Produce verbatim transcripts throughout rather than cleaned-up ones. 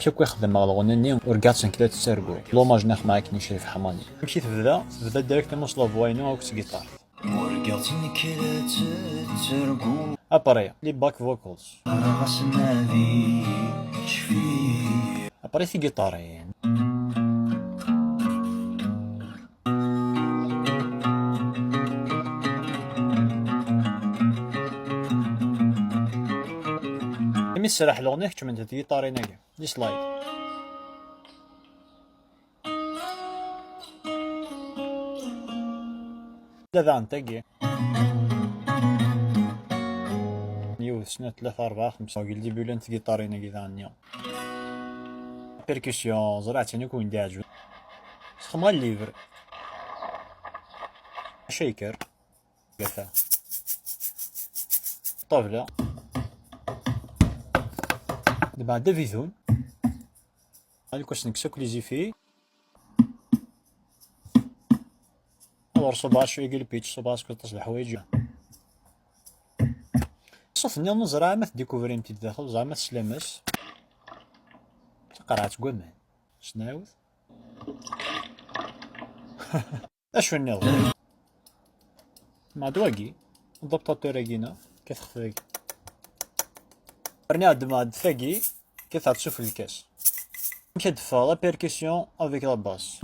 Amek akk i xedmeɣ lɣenni-nni, urgaɣ-tt nekk la tettargu. L'hommage n axma akken i Crif Ḥamani. Amek i tebda? Tebda directement s la voix-inu akked tgiṭart. Urgaɣ-tt nekk la tettargu. Après, les back vocals. Ɣas ma d kečč. Après, tigiṭarin. Imi tesraḥ leɣni, keččment tgiṭarin-agi. Di slide. La daɣen tagi. Yiwet, snat, tlata, rebɛa, xemsa. Deg le début llant tgiṭarin-agi daɣen-nni. Percussion, ẓriɣ-tt-in akk win d-iɛeǧben. Sexdmeɣ livre. Shaker. Gata. Ṭṭabla. Dbeɛ d abidun. Ad nekk ad s-nekkes akk les effets. Ad ur ṣubbeɣ cwiya deg lpitch, ṣubbeɣ s aṭas n leḥwayeǧ. Ṣṣut-nni ur ẓriɣ ma tdikuvrim-t-id daxel, ẓriɣ ma teslam-as. D taqerɛet n waman. S nɛawed. Acu nniḍen? Mɛad wagi, adaptateur-agi-ina, kkateɣ-t dagi. Rniɣ-d mɛad tagi, kkateɣ-tt sufell-kas. Amek ad d-teffeɣ la percussion avec la basse?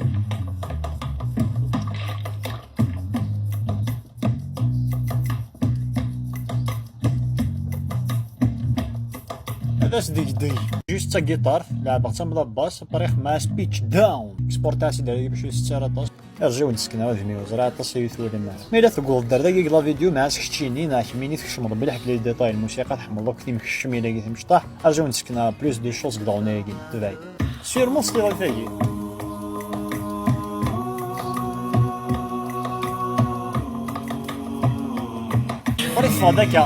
Ad as-degdeg. Juste d tagiṭart, leɛbeɣ-tt am la basse, après xedmeɣ-as pitch down. Exporteɣ-as-id ar dagi bac ur yettett ara aṭas. Rju wen-d-sekneɣ udem-iw, ẓriɣ aṭas ay twalam ara. Ma yella tewwḍeḍ-d ar dagi deg la vidéo, mɛas keččini neɣ kemmini tkecmeḍ mliḥ deg les détails n lmusiqa, tḥemmleḍ akk timkecmin-agi timecṭaḥ, rju wen-d-sekneɣ plus de choses deg leɣnaya-agi, tebɛ-it. Sûrement s tiɣilt-agi. Ur yeffeɣ-d akka.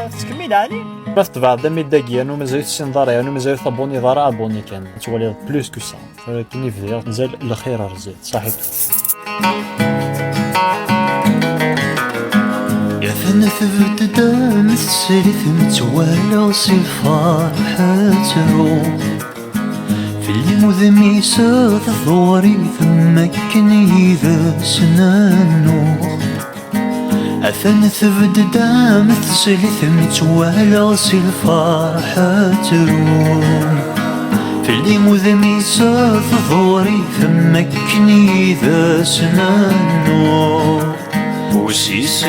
Tettkemmil ɛni? Ma tebɛeḍ amiddag yernu mazal ur tessineḍ ara, yernu mazal ur tabuniḍ ara, abuni kan. Ad twaliḍ plus que ça. Tura akken i bdiɣ, mazal lxir ar zdat. Ṣaḥit. Atan tebded am teslit metwaleɣ si lferḥ ad tru. Fell-i udem-is tḍewri am akken yid-s nennuɣ. Atan tebded am teslit mi tt-walaɣ si lferḥ ad tru. Fell-i udem-is tḍewri am akken yid-s nennuɣ. Usis